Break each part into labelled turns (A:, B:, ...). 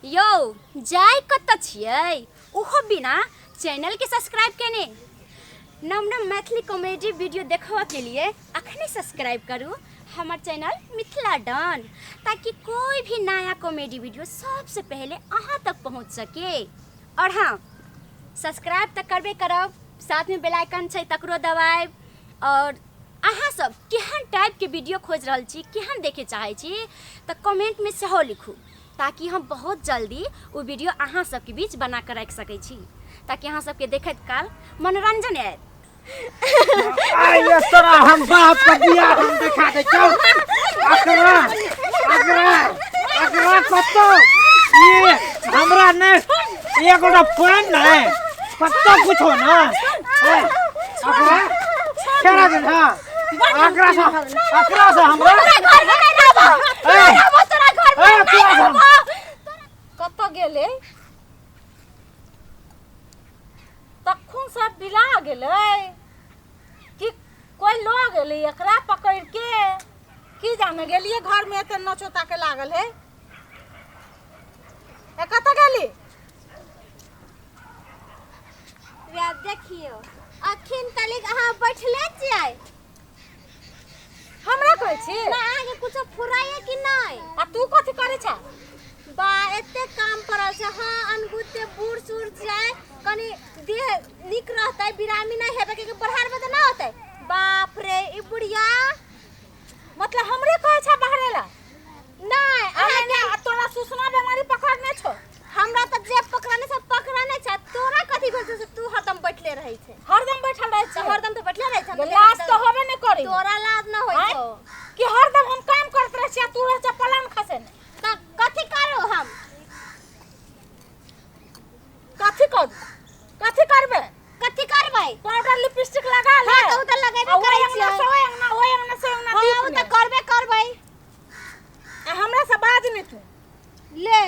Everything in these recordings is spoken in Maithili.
A: यौ जाय कतऽ छियै ओहो बिना चैनलके सब्सक्राइब केने। नव नव मैथिली कॉमेडी वीडियो देखबऽके लिए अखने सब्सक्राइब करू हमर चैनल मिथिला डन, ताकि कोई भी नया कॉमेडी वीडियो सबसे पहले अहाँ तक पहुँच सके। और हाँ, सब्सक्राइब तऽ करबे करब, साथमे बेल आइकन छै तकरो दबायब। और अहाँ सब केहन टाइपके वीडियो खोजि रहल छी, केहन देखै चाहै छी, तऽ कमेंटमे सेहो लिखू, ताकि हम बहुत जल्दी ओ वीडियो अहाँ सबके बीच बना कऽ राखि सकै छी, ताकि अहाँ सबके देखैत काल मनोरंजन आयत।
B: आइए तोरा हम बाप का बियाह हम देखा दे चल। अकरा अकरा अकरा कत्तो ये हमरा ने एगोटा पान नहीं कत्तो कुछ हो ना। ए, अकरा केरा दिन हाँ अकरा से अकरा से हमरा
A: तोरा घर में नहीं रहबो,
B: ए,
A: नहीं रहबो तोरा घर में,
B: ए,
A: नहीं
B: तोरा घर-
A: रहबो।
C: कतऽ गेलै? तखन सब बिला गेलै कि कोइ लऽ गेलै एकरा पकड़ि के? की जाने गेलियै घरमे एते नचो ताके लागल है। ए कतऽ गेली?
A: वएह देखियौ, अखन तलिक अहाँ बैठले छियै।
C: हमरा कहै छी?
A: ना, अहाँके कुछो फुराइए कि नहि?
C: आ तू कथी करै छा?
A: बा, एते काम पड़ल छै। हाँ, अनगुते बूढ़ सूढ़ छै, कनि देह नीक रहतै, बिरामी नहि हेबै, कियाकि बढ़ारबै तऽ नहि होतै। बाप रे, ई बुढ़िया
C: मतलब हमरे कहै छा बाहरे ला?
A: नहि,
C: अरे
A: अहाँके
C: नहि, आ तोरा सुसना बेमारी पकड़ने छौ?
A: हमरा तऽ जे पकड़ने छै पकड़ने छै, तोरा कथी भेल छौ से तू हरदम बैठले रहै छै?
C: हरदम बैठल रहै
A: तऽ
C: छै,
A: हरदम तऽ बैठले रहै छै। हम तऽ
C: लाज तऽ होबे नहि करी।
A: तोरा लाज न होइ
C: आँय?
A: छौ
C: कि हरदम हम काम करैत रहै छी आ तू रहै छ पलंग खसेने?
A: तऽ कथी करू हम?
C: कथी करू? कथी करबै?
A: कथी करबै?
C: पाउडर लिपस्टिक लगा ले।
A: हाँ, तऽ उ तऽ लगेबे
C: आ ओहि
A: करै
C: अंगना
A: छियै।
C: से ओहि अंगना, ओहि अंगना से ओहि अंगना
A: हाँ,
C: दीप
A: उ
C: ने।
A: तऽ करबे करबै।
C: आ हमरा से बाज नहि तू।
A: ले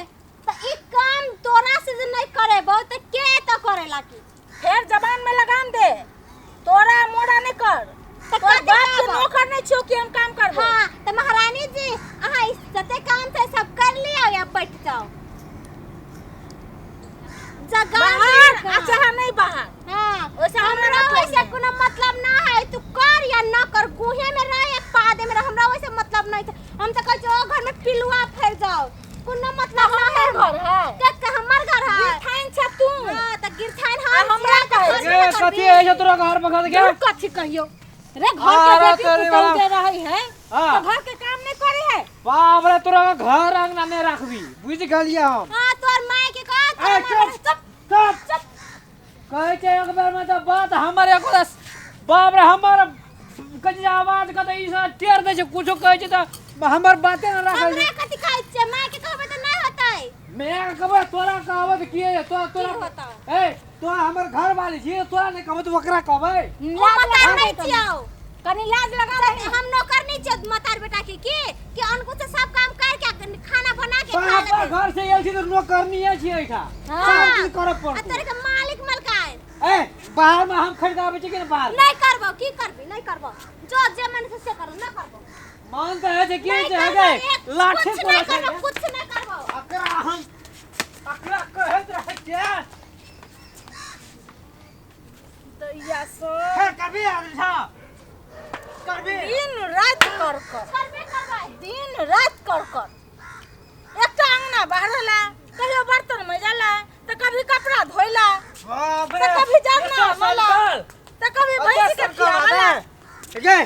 A: तऽ ई काम तोरा से जे नहि करेबौ तऽ के एतऽ करेला की?
C: फेर जबान में लगाम दे, तोरा मोरा नहीं कर।
A: तऽ
C: तोर
A: कथी
C: बाप के
A: कहबौ?
C: नौकर नहीं छियो कि हम काम करबो।
A: हाँ, तऽ महारानी जी, अहाँ ई जते काम छै सब कर लियौ या बैठ जाउ। जगह
C: बाहर आ चाहे नहीं बाहर।
A: हाँ,
C: ओइसे हमरा
A: हमरा
C: मतलब
A: वैसे
C: नहीं।
A: कोनो मतलब ना है, तू कर या ना कर, गुहे में रह या पादे में रह, हमरा वैसे मतलब नहीं है। हम तो कहै छियै, ओ घर में पिलुआ फैल जाओ, कोनो मतलब ना है।
C: हमर घर है।
A: के हमर घर है?
C: गिरथाइन छै तू।
A: हाँ, तऽ गिरथाइन
C: आ
A: हम
C: हमरा
A: छियै, तऽ
C: कहै
A: घर
C: छै।
A: में
B: ए,
A: करबी।
B: कथी है छौ तोरा घर में के?
C: तू कथी कहियो रे? घर के
B: अरे
C: बेटी
B: तेरी
C: पुतहु
B: वाला।
C: जे रहै है
B: हाँ।
C: तो घर के काम नहीं करे है।
B: बाप रे, तोरा घर अंगना नहीं राखबी, बुझ गेलियै हम।
A: हाँ, तोर माय के कह, तोर
B: ए,
A: माय
B: चुप,
A: के-
B: चुप चुप। कहै छै एक बेर में तऽ बात हमर एको रस। बाप रे, हमर कथी आवाज कतऽ ई सब टेर दै छै, कुछो कहै छै तऽ हमर बाते ने राखै
A: हमरा
B: छै।
A: कथी कहै छियै? माय के कहबै तऽ नहि होतै।
B: मैं कहबै, तोरा कहबै तऽ की है? तोरा तोरा
A: की होतौ?
B: ए, तोरा हमर घर वाली छी, तोरा नहि कहबै तऽ ओकरा कहबै?
A: ओ मतार
C: लगा
A: नहि
C: दे।
A: छियौ।
C: कनी लाज लगा दे।
A: हम नौकर नहीं छियौ मतार बेटा के, की कि अनकु से सब काम कर के खाना बना के खा
B: बाप
A: लेतै।
B: घर से आयल छी तऽ नौकरनी छी एहिठाम।
C: हाँ।
B: सब चीज करऽ
A: आ
B: पड़तौ।
A: तोरे के मालिक मलकाय।
B: ए, बाहर में हम खरीदाबै छी कि ने बाहर?
A: नहीं करबो, की करबी? नहीं करबो, जो जे मन से से करो, ना करबो।
B: मान तऽ है छै की
A: नहीं
B: छै
A: करबो,
B: गै?
A: एक
B: लाठी
A: कुछ
B: कोना
A: नहीं
B: छै
A: करबो,
B: गे?
A: कुछ नहीं करबो।
B: अकरा हम अकरा कहैत रहै छियै।
C: दैया सो
B: फेर करबी आदमी छा करबी।
C: दिन राति कर कर
A: करबे करबै।
C: दिन राति कर कर एकटा अंगना बाहरला, कहियो बर्तन मजला तऽ कभी कपड़ा धोइला,
B: बाप रे,
C: तऽ कभी जरना
B: एतऽ
C: मला,
B: संकल।
C: तऽ कभी
B: एतऽ
C: भैंसी के
B: संकल
C: खियावला।
B: आबै। गे,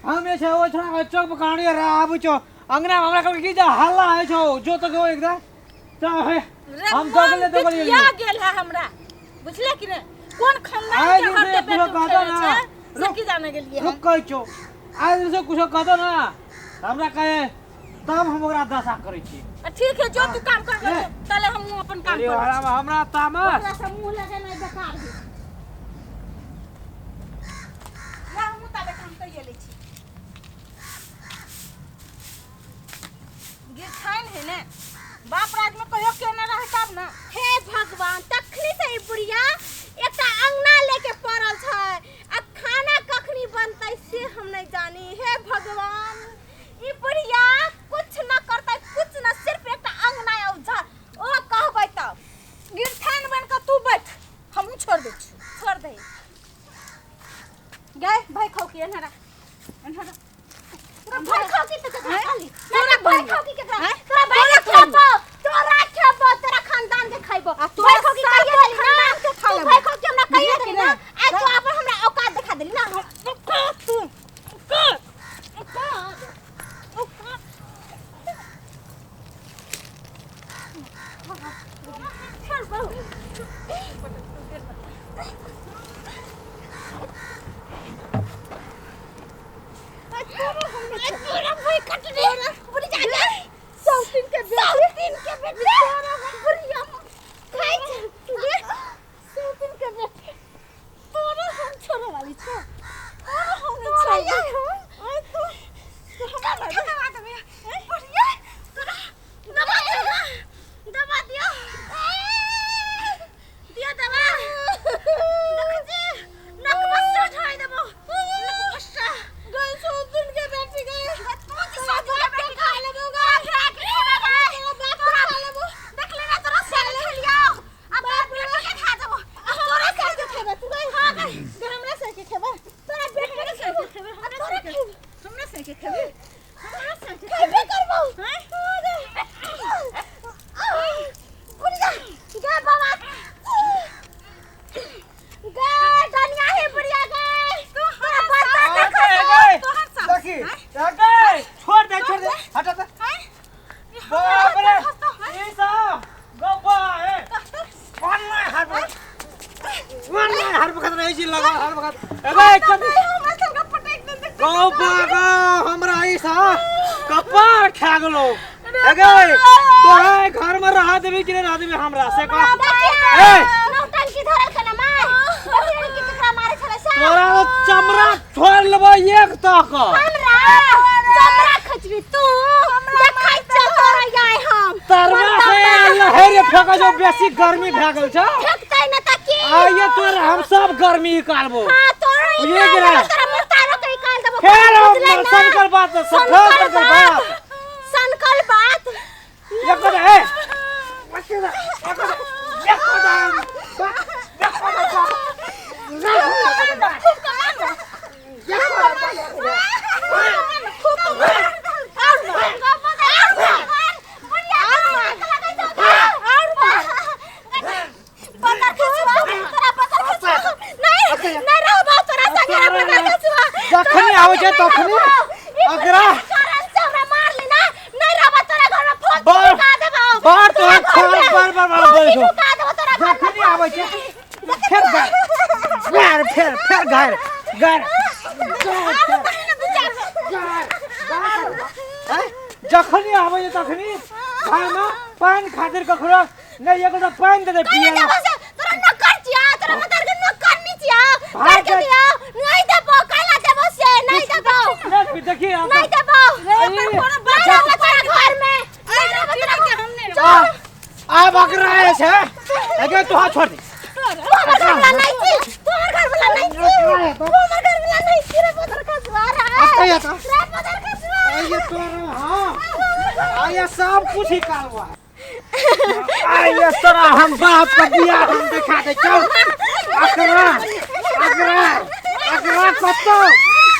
B: हम जे छै ओहि छोड़ा के चौक पर कहानी रे आबै छौ अंगना में, हमरा कहलकै की जे हल्ला होइ छौ, जो तो जो एकदम तऽ हे,
C: रे
B: हम
C: मन
B: दगले दगले
C: बिकिया
B: एलियै।
C: गेल है हमरा, बुझले कि नहि? कोन खानदान
B: आइ
C: के
B: दिन
C: घर
B: से
C: के
B: कुछो
C: बेटी
B: कहतो
C: उठेने
B: ना।
C: छै से
B: रुक।
C: की जाने गेलियै हम।
B: रुक, कहै छौ आइ दिन से कुछो कहतो ना हमरा कहे, तब हम ओकरा दशा करै छी।
C: आ ठीक है, जो तू काम कर
B: ले।
C: तले हम अपन काम
B: अरे
C: करै
B: हमरा
C: छी।
B: हमरा तामस
C: ओकरा से मुंह लगेनाइ बेकार है। ला, हमहूँ ताबे काम कइए लै छी। गिरथाइन है ने, बाप राज में कहियो केने रहे तब ने।
A: हे भगवान, तखनी से ई बुढ़िया एकटा अंगना लेके पड़ल छै आ खाना कखनी बनतै से हम नहीं जानी। हे भगवान, ई बुढ़िया कुछ न करतै, कुछ न, सिर्फ एकटा अंगना
B: भाग भाग अबे कभी
C: हमरा सबके पटक देते।
B: गौ बागा हमरा ऐसा कपार खा गेलो। अगे तोहे घर में रहा देबी कि नहीं रहा देबी हमरा से कह। ए
A: नौटंकी धरल कना माय, देखिए कि केकरा मारे छलै से।
B: तोरा तो चमड़ा छोड़ लेबो एक तक।
A: हमरा चमड़ा खचबी तू? देखै छौ तोरा याय हम
B: तरवा से लहर फेंका जो, बेसी गर्मी भए गेल छ।
A: फेकतै न त की?
B: आइए तोरा हम सब गर्मी निकालबो।
A: हां, तोरा
B: ये
A: निकाल
B: गिरा।
A: देबो, तोरा मुतारो के निकाल देबो।
B: फेर हम
A: बुझलै ना?
B: सनकल बात
A: सनकल
B: सनकल बात
A: सनकल बात
B: एक ए
C: खूब कमा ना, खूब कमा। और मार, और मार,
B: जखनी आबै छै तखनी अकरा बार बार तोहर छोड़ बार बार बार बोलै छौ। जखनी आबै छै फेर गार गार फेर फेर गार गार गार। जखनी आबै छै तखनी घरमे पानि खातिर ककरो नहि एगो पानि दे दे पिए ला। नहि देबी, देखी आब।
A: नहीं देबो,
B: अरे,
A: नहीं रहबो तोरा घर में, नहीं रहबो तोरा घर में।
B: आब अकरा आयल छै अगे तू हाथ छोड़ दे।
A: तू हमर घर वाला नहीं छी, तू हमर घर वाला नहीं छी, तू हमर घर वाला नहीं छी रे पदर खसवा रे।
B: अच्छा या तो
A: रे पदर खसवा।
B: आइए तोरा, हाँ आइए सब कुछ निकालवा। आइए तोरा हम बाप का बियाह हम दिखा दे। चल अकरा अकरा अकरा कत्तो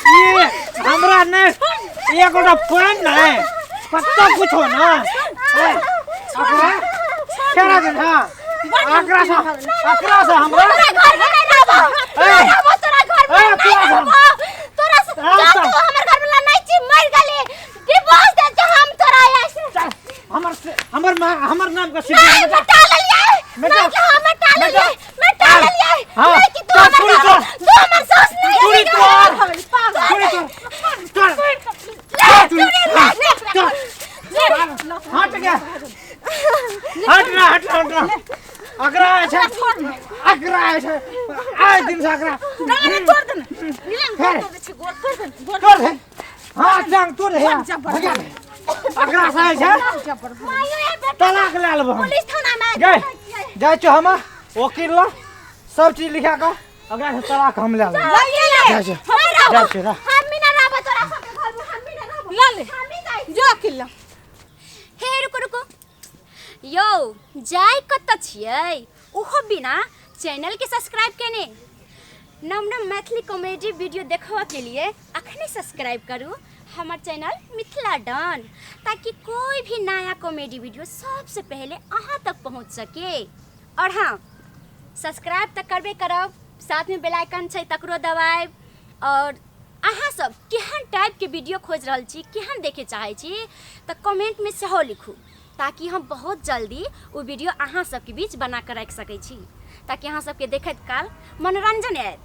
B: ये हमरा नहीं एगो पानि नहीं पत्ता कुछ हो ना। ए, अकरा केना दिन। हाँ, अकरा से, अकरा से हमरा
A: तोरा घर में नहीं रहबो, नहीं रहबो तोरा घर में,
B: ए,
A: नहीं
B: तोरा घर-
A: रहबो तोरा से।
B: हाँ,
A: जा
B: चल।
A: तू हमर घर वाला नहीं छी, मर गेली, डिवोर्स दे दे हम तोरा ऐसे।
B: चल हमर से हमर माँ हमर नाम का
A: नहीं
B: सिद्धि
A: मिटा लेलियै।
B: मिटा।
A: नहीं कि हम मिटा
B: मिटा।
A: लेलियै, मिटा लेलियै।
B: हाँ,
A: नहीं कि तू
B: चल,
A: हमर
B: चूड़ी
A: घर
B: तोड़।
A: तू हमर सास नहीं
B: चूड़ी
A: है।
B: तोड़। चूड़ी तोड़, चल
A: ले
B: चूड़ी,
A: चूड़ी ले
B: हाँ,
A: ले
B: चल। हट गया, हट ना, हट ना, हट ना। अकरा छै, अकरा छै, आइ दिन से अकरा
C: तोड़ दे ना मिलन, गोड़ तोड़ दे छी, गोड़ तोड़ दे, गोड़।
B: तोड़ दे, हाँ जांग तोड़ दे। अकरा से छै
A: मायो ए बेटा,
B: तलाक ले लेबो हम।
A: पुलिस थाना में
B: गए जाइ छौ हम वकील ला सब चीज लिखा कऽ अकरा से तलाक हम ले लेबो। जाइ छै, जाइ छै रा।
A: हम भी ना रहबो तोरा सबके घर में, हम भी ना रहबो।
C: ल ले।
A: हम भी जाइ।
C: जो अकेला।
A: हे रुको रुको यौ, जाय कतऽ छियै ओहो बिना चैनल के सब्सक्राइब केने? नव नव मैथिली कॉमेडी वीडियो देखबऽ के लिए अखने सब्सक्राइब करू हमर चैनल मिथिला डन, ताकि कोई भी नया कॉमेडी वीडियो सबसे पहले अहाँ तक पहुँच सके। और हाँ, सब्सक्राइब तऽ करबे करब, साथमे बेल आइकन छै तकरो दबायब। और अहाँ सब केहन टाइपके वीडियो खोजि रहल छी, केहन देखै चाहै छी, तऽ कमेंटमे सेहो लिखू, ताकि हम बहुत जल्दी ओ वीडियो अहाँ सबके बीच बना कऽ राखि सकै छी, ताकि अहाँ सबके देखैत काल मनोरंजन आयत।